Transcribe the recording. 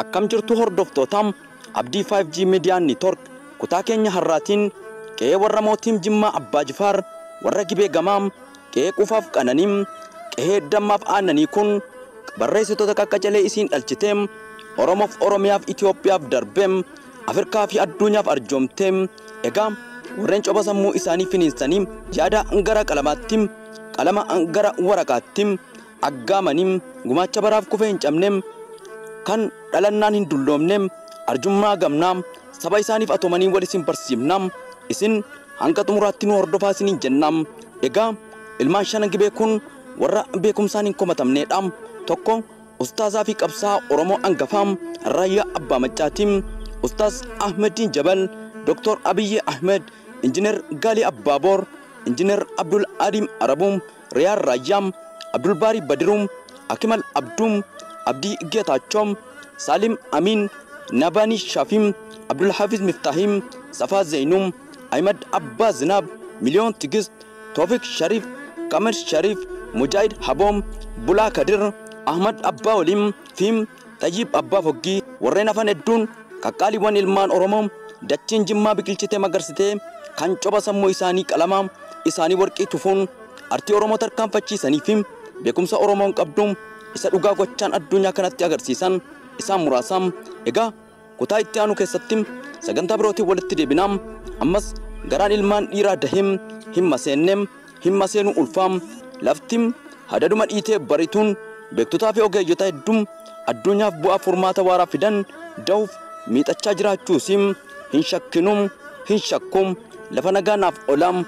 Akkam jirtu hordoftoota Abdii 5G Media Network, kutaa keenya har'aatiin qe'ee warra mootiin Jimmaa Abbaa Jifaar, warra Gibee Gamaam, qe'ee quufaaf qananiim, qe'ee dammaaf aannanii kun barreessitoota qaqqacalee isiin dhalchiteem, Oromoof, Oromiyaaf, Itoophiyaaf darbeem, Afrikaa fi addunyaaf arjoomteem. Egaa warreen coba sammuu isaanii finiinsanii yaada gara qalamaatti, qalama gara waraqaatti aggaamanii gumaacha baraaf kufee hin cabneem, kan dhalannaan hin dulloomneem, arjummaa gamnaa saba isaaniif atomanii wal isin barsiifnaam. Isin hanga xumuraatti nu hordofaa isiniin jennaam. Egaa ilmaan shanan Gibee kun warra beekumsaan hin komatamneedha. Tokko, ustaazaa fi qabsaa Oromoo angafaa Raayyaa Abbaa Maccaatiin, Ustaaz Ahmediin Jabal, Dr. Abiyyi Ahmed, Injiinar Gaalii Abbaaboor, Injiinar Abdul Adiim Arabuum, Riyaar Raayyaam, Abdul Baarii Badiruum, Akimal Abduum, Abdii Geetaachoom, Salim Amin, Nabani Shafim, Abdul Hafiz Miftahim, Safa Zainum, Ahmad Abbaa Zinaab, Miliyoon Tigist, Tawfik Sharif, Kamar Sharif, Mujahid Haboom, Bulaa Kadir, Ahmad Abbaa Waliim fi Tayyib Abbaa Foggii, warreen hafan hedduun qaqqaaliiwwan ilmaan Oromoo dachiin Jimmaa biqilchitee magarsitee, kan coba sammuu isaanii qalama isaanii warqii tufuun artii Oromoo tarkaanfachiisanii fi beekumsa Oromoon qabdu isa dhugaa gochaan addunyaa kanatti agarsiisan isaan muraasa. Egaa kutaa itti aanu keessatti sagantaa birootiin walitti deebinaam. Ammas garaan ilmaan dhiiraa daheem hin maseenneem, hin maseenuu ulfaam. Lafti hadaduma dhiitee barituun beektotaa fi ogeeyyota hedduun addunyaaf bu'aa furmaata waaraa fidan da'uuf miixachaa jiraachuusim hin shakkinuum, hin shakkuum. Lafa nagaa naaf olaam.